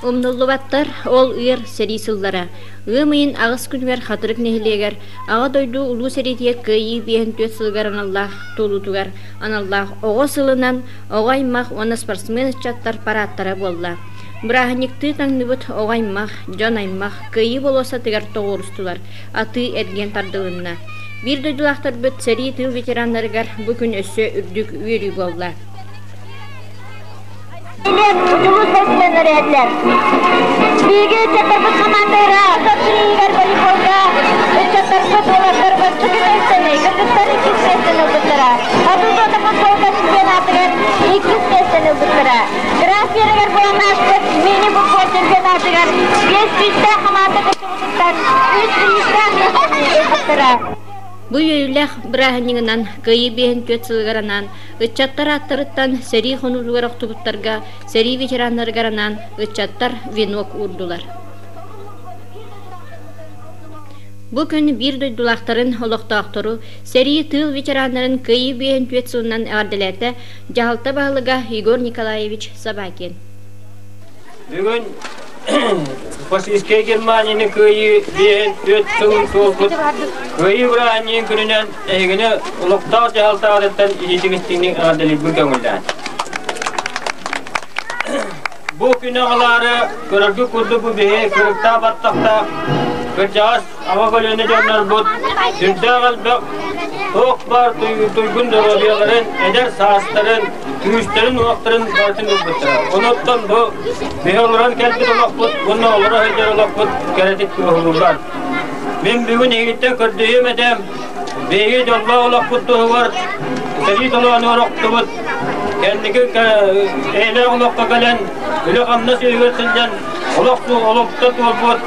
Умнуллубаттар ол ыар сэрии сыллара. Ыам ыйын аҕыс күнүгэр Хатырык нэһилиэгэр Аҕа дойду Улуу сэриитигэр Кыайыы 54 сылыгар аналлаах туолуутугар аналлаах Оҕо сылынан оҕо аймах уонна спортсмен ыччаттар парааттара буолла. Бырааһынньыктыы таҥныбыт оҕо аймах, дьон аймах Кыайыы болуоссатыгар тоҕуорустулар, атыы-эргиэн тардылынна. Биир дойдулаахтарбыт сэрии тыыл ветераннарыгар бу күн өссө үрдүк үөрүү буолла. Дьулус бэсинэн эрээтилэр. Биһиги ыччаттарбыт хамаандалара соччуйугар волейболга ыччаттарбыт уолаттар бастакы миэстэни, кыргыттар иккис миэстэни ылбыттара. Хоту футболга чемпионатыгар иккис миэстэни ылбыттара. Граф биэрэгэр буолан ааспыт мини-футбол чемпионатыгар биэс күүстээх хамаанда кыттыбытыттан үс бириистээх миэстэни ылбыттара. Бу үөрүүлээх бырааһынньыгынан Кыайыы 54 сылыгар анаан ыччаттар ааттарыттан сэрии хонуутугар охтубуттарга, сэрии ветераннарыгар анаан ыччаттар венок уурдулар. Бу күн биир дойдулаахтарын, олохтоохтору, сэрии тыыл ветераннарын Кыайыы 54 сылынан эҕэрдэлээтэ дьаһалта баһылыга Егор Николаевич Собакин. Бүгүн фашистскай Германияны кыайыы 54 сылын туолбут Кыайыы бырааһынньыгын күнүнэн эһигини олохтоох дьаһалтаҕытыттан илиитиҥ-истиҥник эҕэрдэлиирбин көҥүллээн. Бу күнү аҕалаары көрөргүт курдук бу биһи кырыктаах баттахтаах кырдьаҕас Аҕа көлүөнэ дьоннорбут сүрдээх элбэх туох баар туйгун доруобуйаларын, эдэр саастарын, күүстэрин-уохтарын барытын ылбыттара. Онуттан бу биһи олорон кэлбит олохпут уонна олоро сылдьар олохпут кэрэтик туоһулууллар. Мин бүгүн эһигиттэн көрдөһүөм этэ, биһиги дьоллоох олохпут туһугар сэрии толоонугар охтубут, кэнники эйэлээх олоххо кэлэн, үлэ-хамнас үөһүгэр сылдьан олох олохто туолбут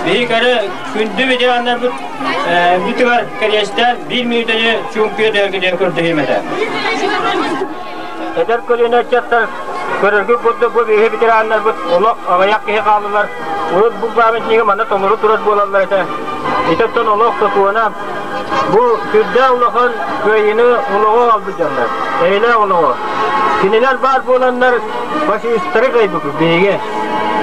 биһи кэрэ күндү ветераннарбыт бүтүгэр кэриэстээн биир мүнүүтэни чуумпуйа түһэргитигэр көрдөһүөм этэ. Эдэр көлүөнэ ыччаттар көрөргүт курдук бу биһи ветераннарбыт олох аҕыйах киһи хааллылар. Урут бу памятнига манна толору турар буолаллар этэ. Ититтэн олох сокуона Бу сүрдээх улахан кыайыыны олоҕу аҕалбыт дьоннор, эйэлээх олоҕу. Кинилэр баар буоланнар фашистары кыайбыппыт биһиги.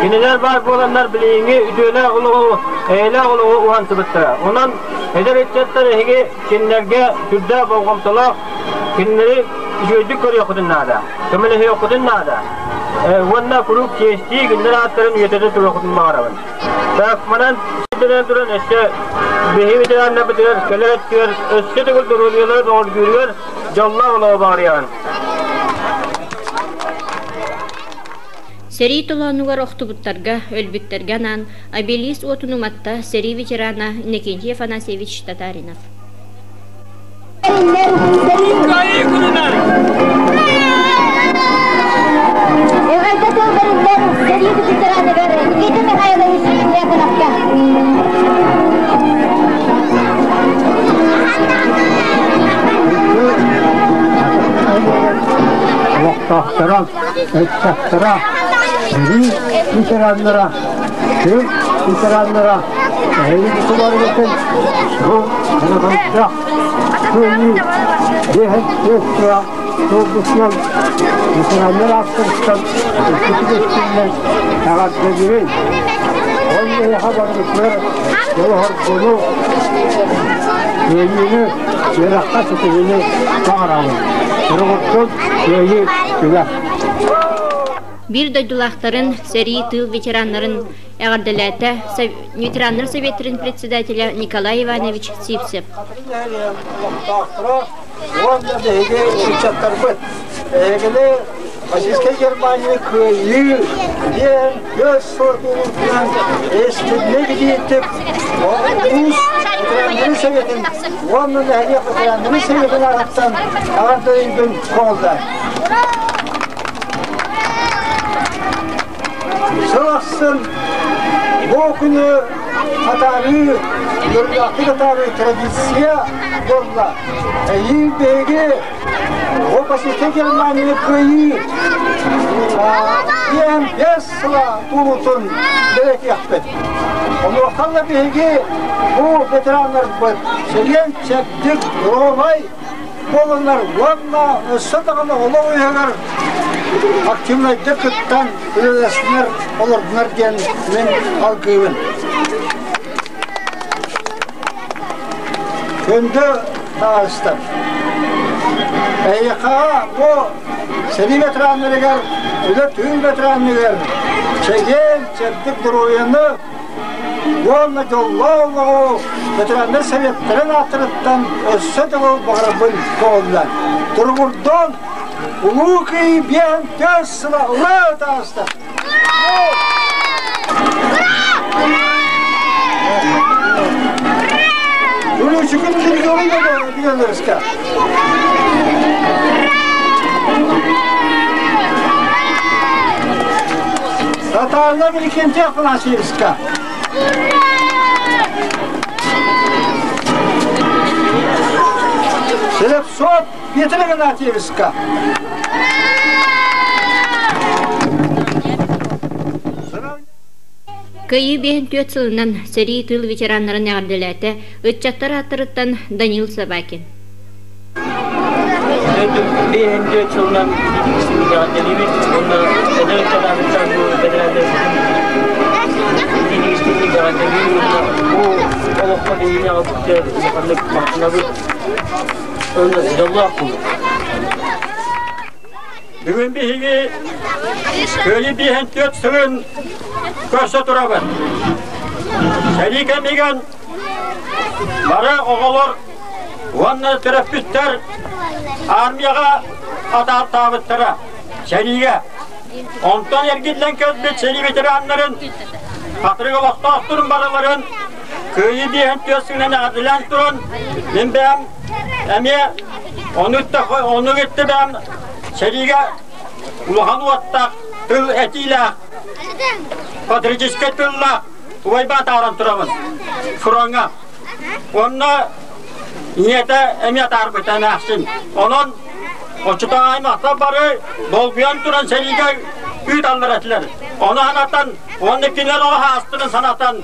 Кинилэр баар буоланнар билиҥҥи үтүөлээх олоҕу, эйэлээх олоҕу уһансыбыттара. Онон эдэр ыччаттар эһиги кинилэргэ сүрдээх болҕомтолоох, кинилэри үчүгэйдик көрүөххүтүн наада, көмөлөһүөххүтүн наада. Уонна куруук чиэстии кинилэр ааттарын үйэтитэ туруоххутун баҕарабын. Так, манан сирдэнэн туран өссө биһи ветераннарбытыгар кэлэр өттүгэр өссө төгүл доруобуйалара бөҕөргүүрүгэр дьоллоох олоҕу баҕарыаҕын. Сэрии толоонугар охтубуттарга, өлбүттэргэ анаан обелиск уотун уматта сэрии ветерана Иннокентий Афанасьевич Татаринов. Эҕэрдэ тыл бэриллэр сэрии ветераныгар Никита Михайлович Дьяконовка. Олохтоохторо, ыччаттара, сэрии ветераннара, тыыл ветераннара эһиги туларгытын бу Өрөгөйдөөх Кыайыы биэһин сестра туолбутунан ветераннар ааттарыттан иккитин эҕэрдэлиибин. Ол эһиэхэ барыбытыгар дьолу-соргуну, кыайыыны, үөрэххэ ситиһиини баҕарабын. Туругурдун Кыайыы күнэ! Биир дойдулаахтарын, сэрии тыыл ветераннарын эҕэрдэлээтэ ветераннар Советын председателя Николай Иванович Сивцев. Олохтоохторо уонна биһиги ыччаттарбыт эһигини фашистскай Германияны кыайыы диэн көс суотуутунан эстинник диэтик улуус ветераннарын советын уонна нэһилиэк ветераннарын советын аатыттан эҕэрдэлиибин көҕүллээн. Сыл ахсын бу күнү атаарыы, үөрүүлээхтик атаарыы традиция буолла. Эйиил биһиги бу Пасифик Германияны кыайыы диэн биэс сыла туолуутун бэлиэтиэхпит. Онуоха да биһиги бу ветераннарбыт чэгиэн чэбдик, доруобай. буоланнар уонна өссө даҕаны олох үөһүгэр активнайдык кыттан үлэлэстинэр, олордунар диэн мин алгыыбын. Күндү таҕыстар! Эйиэхэ бу сэрии ветераннарыгар, үлэ тыын ветеранныгар чэгиэн, чэбдик доруобуйаны уонна дьоллоох олоҕу ветераннар советтарын ааттарыттан өссө төгүл баҕарабын көҕүллэн. Туругурдун Улуу Кыайыы биэһин төс сыла улуу таҕыста! Улуучукун Григорий Татарна Викентий Афанасьевичка. Слепцов Петр Игнатьевичка. Кыайыы биэһин түөрт сылынан сэрии тыыл ветераннарын эҕэрдэлээтэ ыччаттар ааттарыттан Данил Собакин. Биэһин түөрт сылынан эҕэрдэлиибит уонна эдэр ыччаттарыттан бу бэтэрээннэрбитин истиҥник эҕэрдэлиибит уонна бу олоххо биһигини аҕалбыттар улаханнык махтанабыт уонна дьоллоох буолуҥ. Бүгүн биһиги Кыайыы биэһин түөрт сылын көрсө турабыт. Сэрии кэмигэр бары оҕолор уонна төрөппүттэр армияҕа атаартаабыттара сэриигэ. Онтон эргиллэн кэлбит сэрии ветераннарын, хатырык олохтоохторун барыларын Кыайыы биэһин түөрт сылынан эҕэрдэлээн туран, мин бэйэм эмиэ ону кытта бэйэм сэриигэ улахан уоттаах тыл этиилээх, патриотическай тыллаах убайба атааран турабын фроҥҥа. Онно ийэтэ эмиэ атаарбыта эмээхсин. Онон оччотооҕу аймахтар бары долгуйан туран сэриигэ ыыталлар этилэр. Ону санатан, уонна кинилэр оҕо саастарын санатан,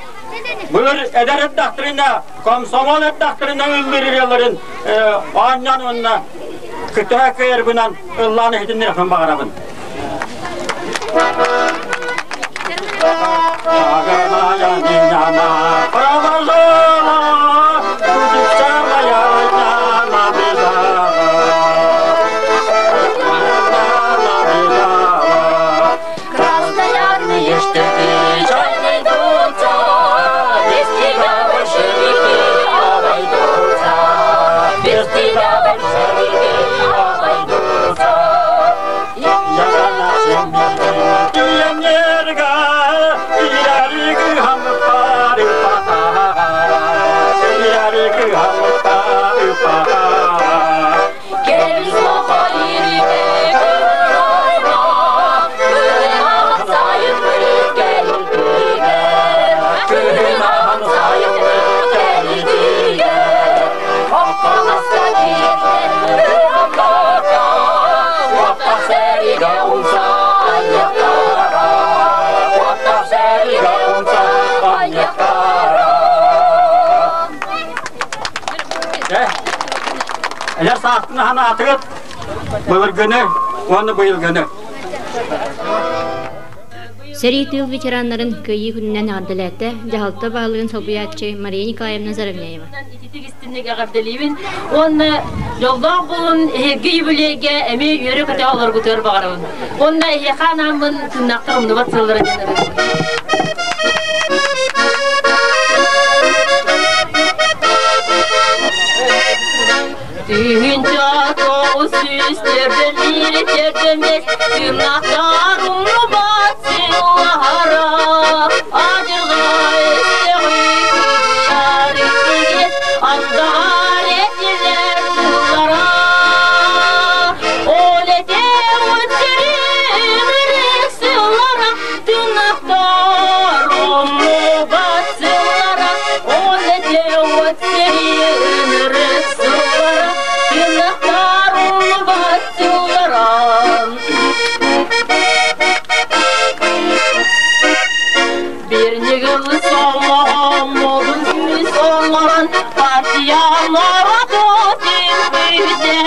былыр эдэр эрдэхтэринэ, комсомол эрдэхтэринэ ыллыыр ырыаларын оонньоон уонна кытыһа кыайарбынан ыллаан иһитиннэриэхпин баҕарабын. Красноярные штыки чай найдутся, без тебя большевики обойдутся, без тебя большевики обойдутся. Эдэр саастын ханаатыгыт былыргыны уонна быйылгыны. Сэрии тыыл ветераннарын Кыайыы күнүнэн эҕэрдэлээтэ дьаһалта баһылыгын солбуйааччы Мария Николаевна Заровняева. Ититик истинник эҕэрдэлиибин уонна дьоллоох буолун эһиги юбилейгэ эмиэ үөрэ-көтө олоргутугар баҕарабын. Уонна эһиэхэ анааммын тыыннаахтар умнубат сыллара диэн Тыһыынча тоҕус сүүс төрдөн төрдөн тыыннаахтар умнубат сыллара адьырҕа өстөҕү кыайар итигэс андаҕар этилэр тыллара ол этэ өттөрү сыллара тыыннаахтар умнубат сыллара ол этэ өттөрү сыллара тыыннаахтар умнубат сыллара. Bir nigıl soğum, odun Оҥорон партиялара тимбите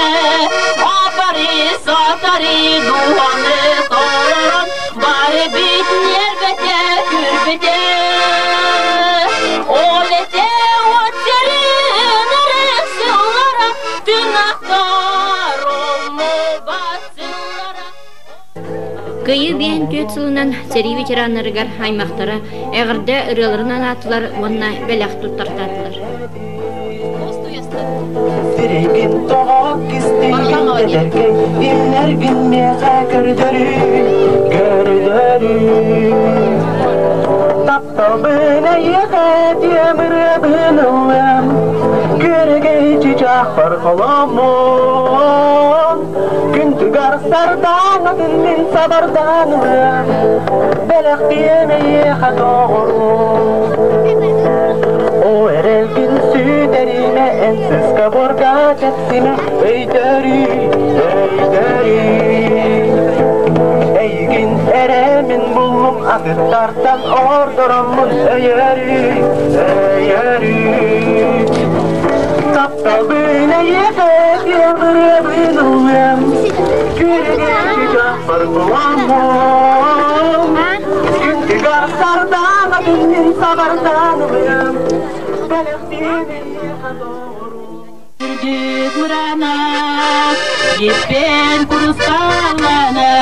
Апари сатари дууһаны толорон бары бит нербете күрбүтэ Ол этэ от сэрин сыллара тынахтар оллубат сыллара. Кыайыы 54 сылынан сэрии ветераннарыгар аймахтара эҕэрдэ ырыаларын анаатылар уонна бэлэх туттартаатылар. Сирэйгин тоҕо кистиигин эдэркэй имнэргин миэхэ көрдөрүү, көрдөрүү. Тапталбын эйиэхэ диэм ырыабын ыллыам, күөрэгэй чычаахпар холоммун. Күн түгэр сардаҥатын мин сабардаан ылыам, бэлэхтиэм эйиэхэ доҕорум. О эрэлгин сүтэримэ, эн сыска буорга тэпсимэ, өйдөрүй, өйдөрүй. Эйигин эрэ мин буллум, атыттартан ордороммун өйөрүй, өйөрүй. Тапталбын эйиэхэ ырыабын ыллыам, күрүгэ баргыламмын. Күндүгэр сардаҥатын мин сабардаан ылыам, бэлэхтиэм эйиэхэ доҕорум. Үрдүк мырана, дьиппиэн курустааллана,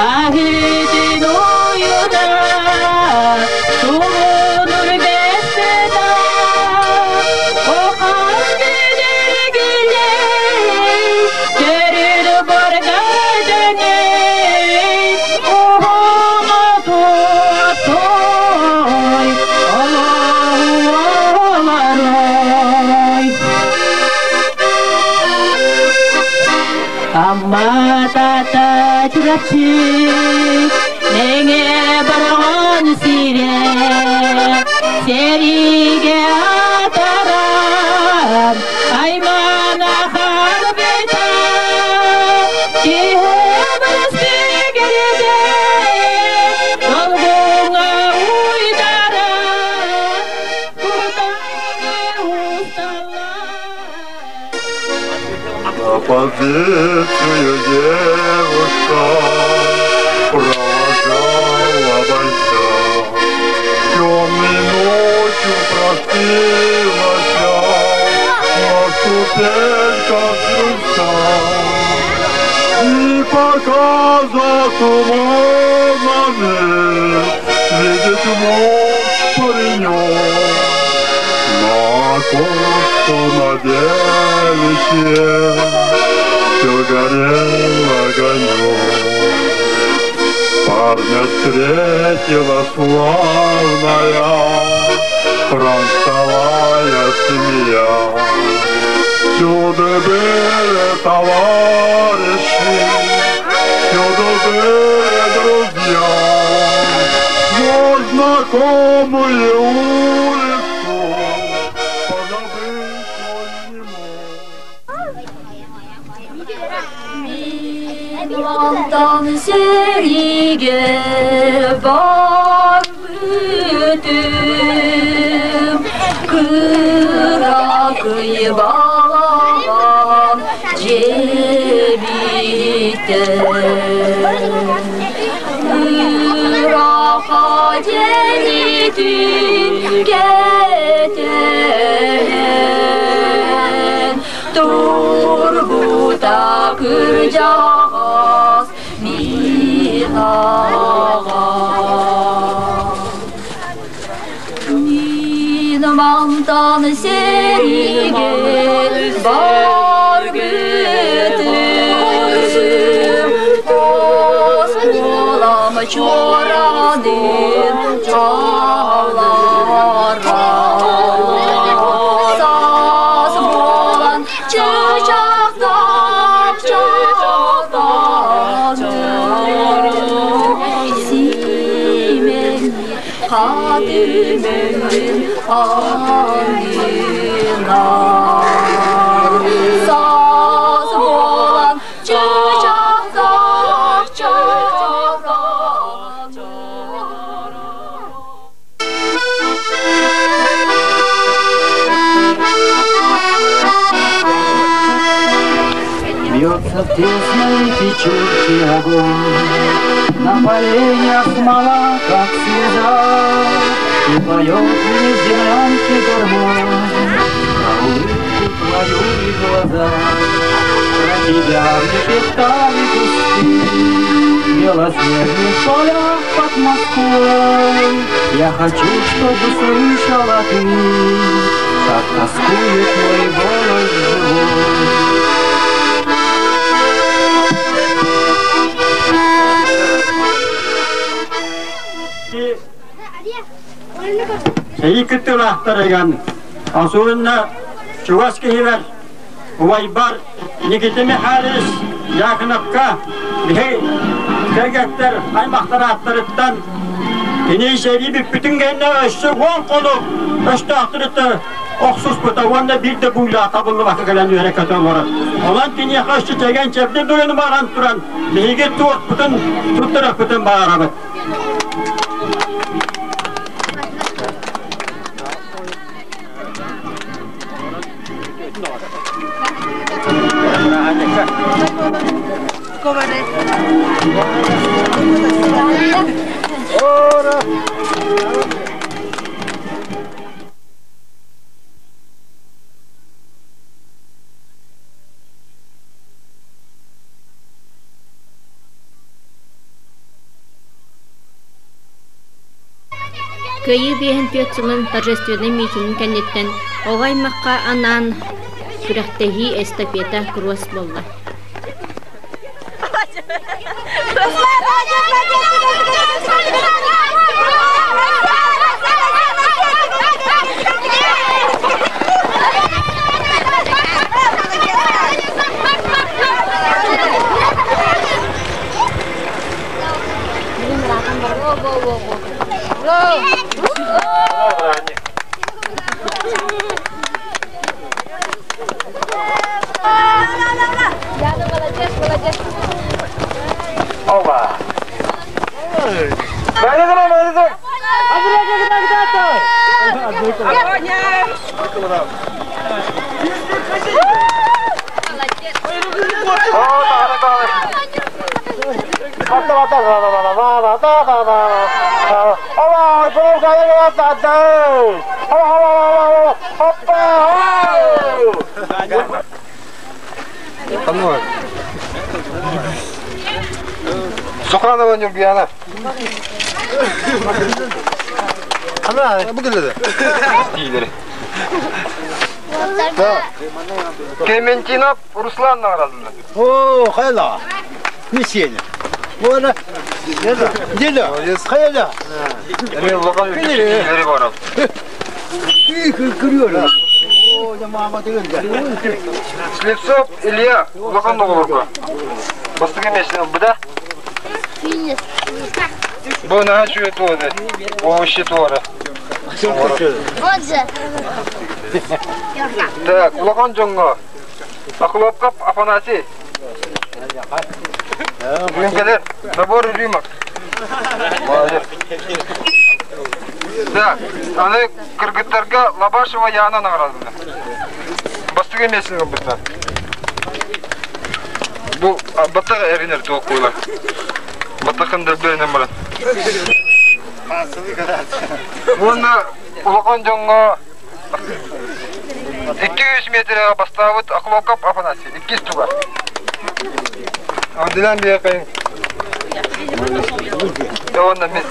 аһыытын уйуна, тулунур бэстена, охан бүдүргүлэй, төрүр боргаданы, уһуна туоттой, олооларой. Амма тата Чурапчы, Мэҥэ Бороҕон сирэ, сэриигэ атаран, аймана харбыта, киһи сигэрдэ, долгуҥа уйдаран, кутаны усталлар. На позицию девушка провожала бойца. Темной ночью просилась на ступеньках крыльца. И пока за туманами видеть мог паренек, на окошко на девичье все горел огонек. Парня встретила славная фронтовая семья. Всюду были товарищи, всюду были друзья. Но знакомую улицу позабыть он не мог. Мин мантан сэриигэ барбытым, кыракый балаҕан дьиэбиттэн. Ыраха дьиэтин кэтэһэн, турбута кырдьаҕас мин аҕам. Мин мантан сэриигэ барбытым, оскуолам чуораанын чалларга. Саас буолан чычахтаах чычахтаах симэҥ хатымын аннынан. Саас буолан чычахтаах чычахтаах. Загорелся в тесной печурке огонь, На поленьях смола, как слеза, И поет мне в землянке гармонь Про улыбку твою и глаза. Про тебя мне шептали кусты В белоснежных полях под Москвой. Я хочу, чтобы слышала ты, Как тоскует мой голос живой. Сэрии кыттыылаахтарыгар Асуунна чугас киһибэр убайбар Никита Михайлович Дьяконовка биһи кэргэттэр аймахтар ааттарыттан кини сэрии бүппүтүн кэннэ өссө уон хонук өстөөхтөрүттэн охсуспута уонна биир да буулаах табыллыбакка кэлэн үөрэ көтө олорор. Онон киниэхэ өссө чэгэн чэбдик дуйуну баран туран биһиги туорпутун туттарыахпытын баҕарабыт. Кыайыы биэһин түөрт сылын торжественнай миитинин кэнниттэн оҕо аймахха анаан күрэхтэһии эстафета круосс буолла. Суханова Нюрбияна. Бу келеді. Клементинов Руслан наградында. О, хайла. Не сеня. Вона. Деда. Хайла. Мен лоған үлкені барам. Слепцов Илья улахан договорга. Бастыгы месин буда. Бу наһа үчүгэй туоды. Овощи туора. Так, улахан дьоҥҥо Охлопков Афанасий. Бүгүн кэлэр набор рюмок. Молодец. Так, аны кыргыттарга Лабашева Яна награданы. Бастыгы месин ылбыттар. Бу баттах эринер туох куйла. Баттахын дөрбөрүнэн баран. Уонна улахан дьоҥҥо 200 метрге бастаабыт Охлопков Афанасий, иккис туга. Адилан биэкайын. Уонна мел.